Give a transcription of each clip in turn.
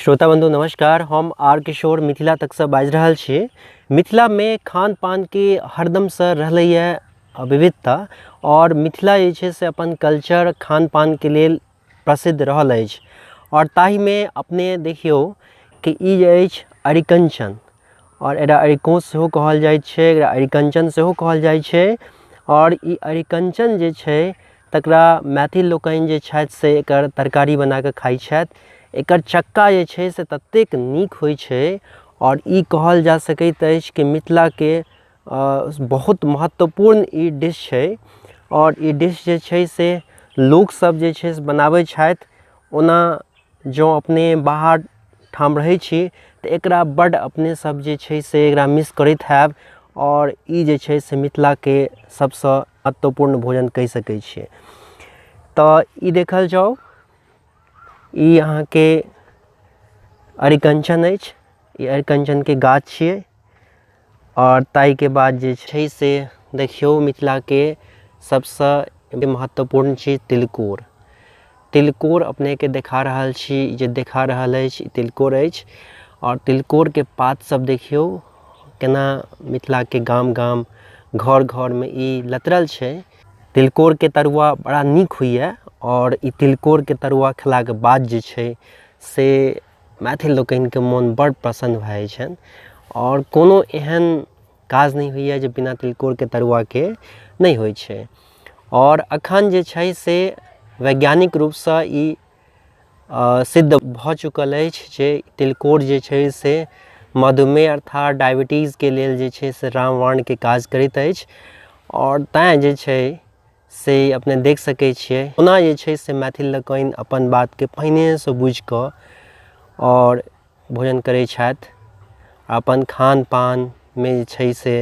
श्रोता बन्धु नमस्कार, हम आर किशोर मिथिला तकसँ बाजि रहल छी। मिथिलामे खान पानके हरदमसँ रहलैए विविधता आओर मिथिला जे छै से अपन कल्चर खान पानके लेल प्रसिद्ध रहल अछि। आओर ताहिमे अपने देखियौ कि ई जे अछि अरिकञ्चन, आओर एकरा अरिकोञ्च सेहो कहल जाइ छै, एकरा अरिकञ्चन सेहो कहल जाइ छै। आओर ई अरिकञ्चन जे छै तकरा मैथिल लोकनि जे छथि से एकर तरकारी बनाकऽ खाइ छथि। एकर चक्का जे छै से ततेक नीक होइ छै आओर ई कहल जा सकैत अछि कि मिथिलाके बहुत महत्वपूर्ण ई डिश छै। आओर ई डिश जे छै से लोकसभ जे छै से बनाबै छथि। ओना जँ अपने बाहर ठाम रहै छी तऽ एकरा बड्ड अपने सब जे छै से एकरा मिस करैत होयब। आओर ई जे छै से मिथिलाके सबसँ महत्वपूर्ण भोजन कहि सकै छियै। तऽ ई देखल जाउ, ई अहाँके अरिकञ्चन अछि, ई अरिकञ्चनके गाछ छियै। आओर ताहिके बाद जे छै से देखियौ मिथिलाके सबसँ महत्वपूर्ण चीज तिलकोर। तिलकोर अपनेके देखा रहल छी, जे देखा रहल अछि ई तिलकोर अछि। आओर तिलकोरके पात सब देखियौ केना मिथिलाके गाम गाम घर घरमे ई लतरल छै। तिलकोरके तरुआ बड़ा नीक होइए आओर ई तिलकोरके तरुआ खेलाके बाद जे छै से मैथिल लोकनिके मोन बड़ प्रसन्न भऽ जाइ छनि। आओर कोनो एहन काज नहि होइए जे बिना तिलकोरके तरुआके नहि होइ छै। आओर एखन जे छै से वैज्ञानिक रूपसँ ई सिद्ध भऽ चुकल अछि जे तिलकोर जे छै से मधुमेह अर्थात डायबिटीजके लेल जे छै से रामबाणके काज करैत अछि। आओर तैँ जे छै से अपने देख सकै छियै, ओना जे छै से मैथिल लोकनि अपन बातके पहिनेसँ बुझिकऽ आओर भोजन करै छथि। अपन खान पानमे जे छै से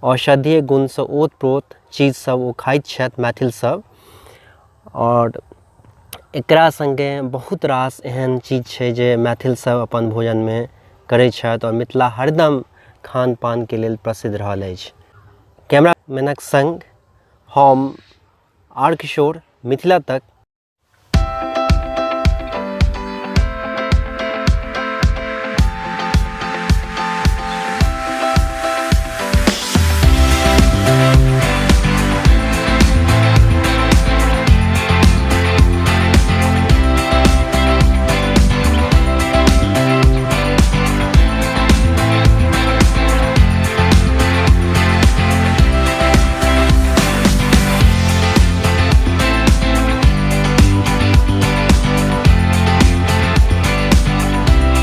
औषधीय गुणसँ ओतप्रोत चीज सब ओ खाइत छथि मैथिल सब। आओर एकरा सङ्गे बहुत रास एहन चीज छै जे मैथिल सब अपन भोजनमे करै छथि। आओर मिथिला हरदम खान पानके लेल प्रसिद्ध रहल अछि। कैमरामैनक सङ्ग हम आर किशोर, मिथिला तक,